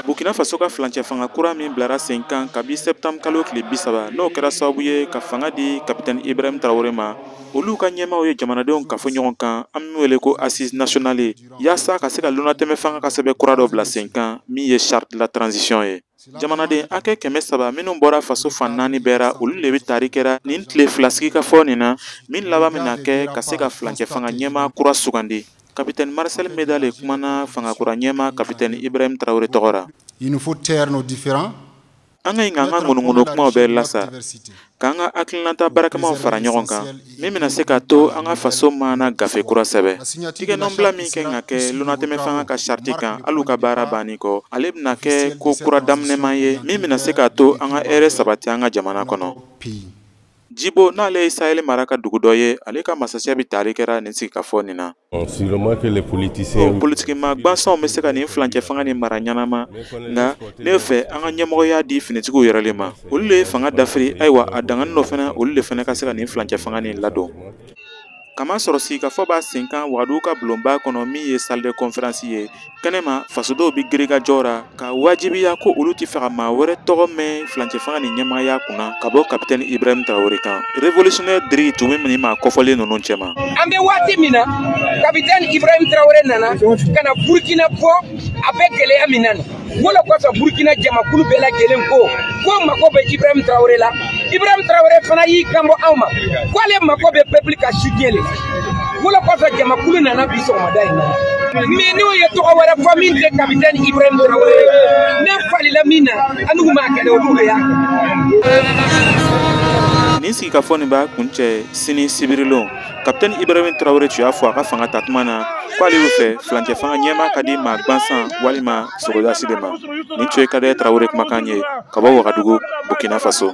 Burkina Faso ka filancɛ fanga kura min bilara sen kan kabi septembre kalo tile 30, n'o kɛra sababu ye ka fanga di capitaine Ibrahim Traoré ma, olu ka ɲɛmaaw ye jamanadenw kafo ɲɔgɔn kan, an bɛ wele ko assise nationale, yaasa ka se ka lunatɛmɛ fanga ka sɛbɛn kura dɔ bila sen kan min ye charte de la transition ye. Jamanaden hakɛ 300 minnu bɔra faso fan 4 bɛɛ ra, olu le bɛ tari kɛra nin tile 2 sigikafɔ nin na, min laban bɛna kɛ ka se ka filancɛ fanga ɲɛmaa kura sugandi. Capitaine Marcel Meda le kumana fangakura ɲɛmaa capitaine Ibrahim Traoré tɔgɔ ra. Il nous faut taire nos différends. An ka ɲi k'an ka ŋunuŋunu kumaw bɛɛ lasa, k'an ka hakilinata baarakɛmaw fara ɲɔgɔn kan, min bɛna se k'a to an ka faso maana gafe kura sɛbɛn. Tigɛnɔnbila min kɛ ka kɛ lunatɛmɛ fanga ka sariti kan, hali u ka baara banni kɔ, ale bɛna kɛ ko kura daminɛman ye min bɛna se k'a to an ka hɛrɛ sabati an ka jamana kɔnɔ. Jibo, n'ale ye Sahel mara ka dugu dɔ ye, ale ka masasiya bɛ tari kɛra nin sigikafɔ nin na. Politiki maa gwansanw bɛ se ka nin filancɛ fanga nin mara ɲɛnama, nka ne fɛ an ka ɲɛmɔgɔya di finitigiw yɛrɛ le ma. Olu le ye fanga dafiri, ayiwa a danganin dɔ fana, olu le fana ka se ka nin filancɛ fanga nin ladon. Kamasɔrɔ sigikafɔ b'a sen kan Wagadugu ka bulonba kɔnɔ min ye salle de conférence ye, kɛnɛma fasodenw bɛ girinkajɔ ra ka wajibiya ko olu tɛ fɛ ka maa wɛrɛ tɔgɔ mɛn filancɛ fanga nin ɲɛmaaya kunna ka bɔ capitaine Ibrahim Traoré kan. Révolutionnaire Diri tun bɛ nin maa kɔfɔlen ninnu cɛma. An bɛ waati min na, capitaine Ibrahim Traoré nana ka na Burkina bɔ a bɛ gɛlɛya min na nin. Wala kɔfɛ Burkina jamakulu bɛɛ lajɛlen ko mako bɛ Ibrahim Traoré la. Ibrahim Traoré fana y'i kanbɔ anw ma k'ale mako bɛ peuple ka soutien le. Wala kɔfɛ jamakulu nana bi sɔgɔmada in na. Mais n'o ye tɔgɔ wɛrɛ fɔ min tɛ capitaine Ibrahim Traoré ye, ne falila min na, an n'u m'a kɛlɛ, olu de y'a kɛ. Nin sigikafɔ nin b'a kuncɛ sini sibirilon. Capitaine Ibrahim Traoré tun y'a fɔ a ka fanga tatuma na k'ale y'u fɛ filancɛ fanga ɲɛmaa ka di maa gwansan walima sorodasi de ma. Nin tun ye Kadɛ Traoré kumakan ye ka bɔ Wagadugu, Burkina Faso.